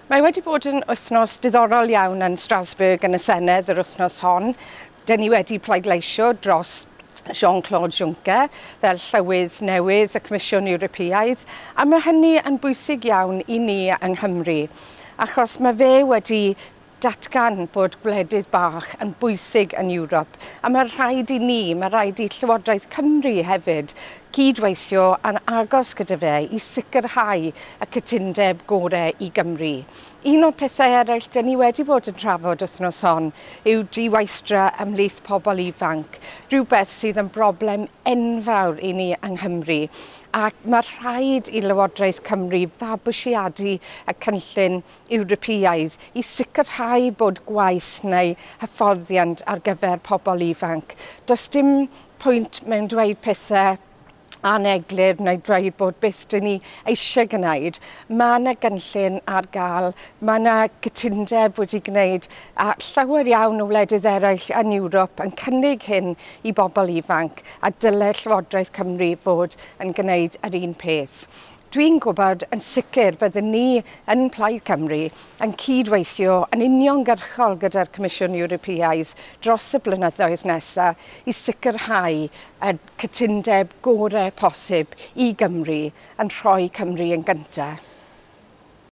Mae wedi bod yn wythnos diddorol iawn yn Strasbourg yn y Senedd yr wythnos hon. Dyn ni wedi pleidleisio dros Jean-Claude Juncker fel llywydd newydd y Comisiwn Ewropeaidd, a mae hynny yn bwysig iawn i ni yng Nghymru, achos mae fe wedi datgan bod gwledydd bach yn bwysig yn Ewrop, a mae rhaid i ni, mae rhaid i Llywodraeth Cymru hefyd cydweithio yn agos gyda fe i sicrhau y cytundeb gorau i Gymru. Un o'r pethau eraill dyn ni wedi bod yn trafod wythnos hon yw diweithdra ymhlith pobl ifanc, rhywbeth sydd yn broblem enfawr i ni yng Nghymru. Ac mae rhaid i Lywodraeth Cymru fabwysiadu y cynllun Ewropeaidd i sicrhau bod gwaith neu hyfforddiant ar gyfer pobl ifanc. Does dim pwynt mewn dweud pethau aneglur neu dweud bod beth dyn ni eisiau gwneud. Mae yna gynllun ar gael, mae yna gytundeb wedi gwneud a llawer iawn o wledydd eraill yn Ewrop yn cynnig hyn i bobl ifanc, a dylai Llywodraeth Cymru fod yn gwneud yr un peth. Dwi'n gwybod yn sicr byddwn ni yn Plaid Cymru yn cydweithio yn uniongyrchol gyda'r Comisiwn Ewropeaidd dros y blynyddoedd nesaf i sicrhau y cytundeb gorau posib i Gymru yn rhoi Cymru yn gyntaf.